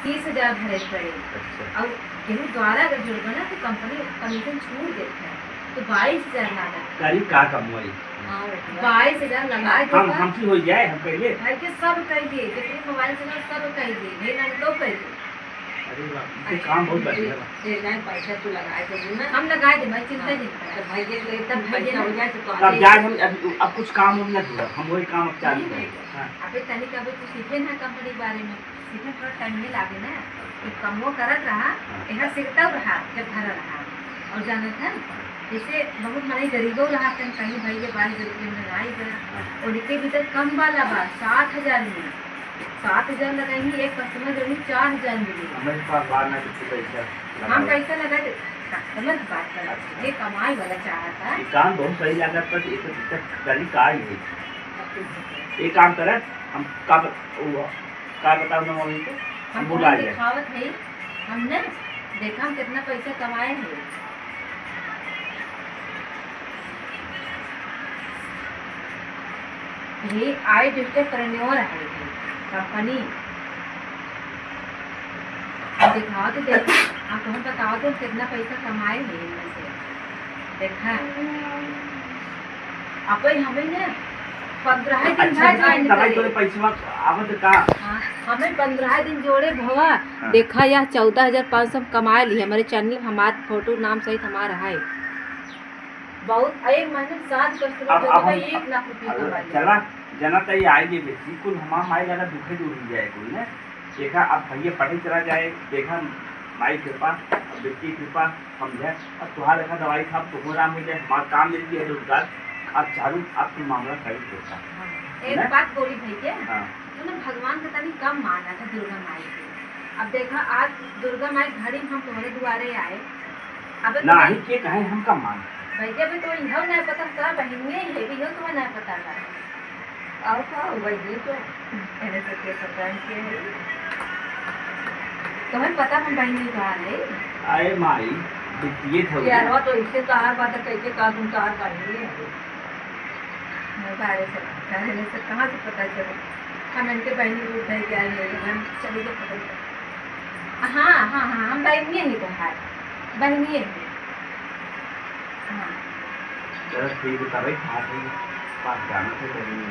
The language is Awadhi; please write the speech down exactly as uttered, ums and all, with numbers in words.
तीस हजार भरे के पड़े। अच्छा। और केहू द्वारा अगर जुड़बा ना, तो कंपनी कमीशन छूट देत है, तो बाईस हजार लागत। करी का कमवाई? हाँ, बाईस हजार लगा के हम, बा। हमसे हो जाए, हम कह लिए। भाई के सब कह दिए, जितने मोबाइल से ना, सब कह दिए, भाई ना तो कह दिए। अरे बाप, ये तो काम बहुत बढ़िया बा। ये नहीं, पैसा तो लगाए दे ना। हम लगाए दे, भाई, चिंता हाँ, नहीं कर। तो भाई के लिए तब पैसा हो जाए तो तब जाए हम, अब, अब कुछ काम हम ना जुड़ा, हम वही काम अब चालू नहीं, करेंगे। नहीं। हाँ। अबे तनिक अबे तू सीखे ना कंपनी के बारे में। सीखे थोड़ा टाइम में लागे ना, तो कमो करत रहा, हाँ। यहाँ सीखता रहा, जब घर रहा। और जानत है, जैसे बहुत मनई गरीबो रहा, तन कहीं भाई ये बाईस हजार रुपये में आई गया, हाँ। उनके भी तो कम वाला बा, सात हजार में। सात हजार लगाई, एक कस्टमर जो है, चार हजार मिली। हमारे पास बार ना कुछ पैसा हम लगाए। पैसा लगा दे, कस्टमर की बात कर, अच्छा। ये कमाई वाला चाहता है। ये काम बहुत सही लागत, पर एक तो दिक्कत करी का ही है। ये काम करत, हम का बत-, वो का बताओ ना मम्मी को? हम हम भुला तुमको जाए। दिखावत है, हमने देखा हम कितना पैसा कमाए हैं। ये आई डिजिटल प्रेन्योर है, ये कंपनी। हम दिखाओ तो देख, आप हम बताओ तो कितना पैसा कमाए हैं इनमें से। देखा, अब हमें ना पंद्रह दिन अच्छा, बाद ज्वाइन तब करे। तोरे पैसवा आवत का? हाँ, हमें पंद्रह दिन जोड़े भवा। हाँ। देखा, यह चौदह हजार पाँच सौ हम कमा ली, हमारे चैनल, हमार फोटो नाम सहित हमार है। बहुत, एक महीने में सात कस्टमर अब, जो अब है, हम, एक लाख रुपये अब कमा लिया। चला, जना त ये आई ये बेटी, कुल हमार माई लगा दुखे दूर हो जाए कुल ने। देखा, अब भैया पढ़े चला जाए, देखा, माई कृपा, अब बेटी कृपा, समझे, अब तुहार देखा दवाई खाब, तुमको आराम हो जाए, हमार काम मिल गया रोजगार, अब चालू, अब तुम मामला सही होता। हाँ, है एक ना? बात बोली भैया, हाँ। तू ना भगवान का तनी कम माना था दुर्गा माई के। अब देखा, आज दुर्गा माई घड़ी में हम तुम्हारे दुआरे आए। अब ना, तुम्हें आई के कहे हमका मान। भैया, अबे तो इहो ना पता का बहिनिये है, इहो तुम्हें ना पता का। और का हो गई ये तो? पहले से के पता है के है? तुम्हें पता हम बहिनी का है? अरे माई, बिटिये था वो। यार, वो तो इससे तो हर बात है, कैसे का तुम तो हर बहिनी है। मैं बाहर से, बाहर से कहाँ से पता चला? हम इनके बहिनी को उठाई के आए हैं, हम चले गए पकड़ के। हाँ, हाँ, हाँ, हम बहिनिये ही तो है, बहिनिये ही। हाँ। चलो ठीक है, तबे खात है, पास जाना थे बहिनी।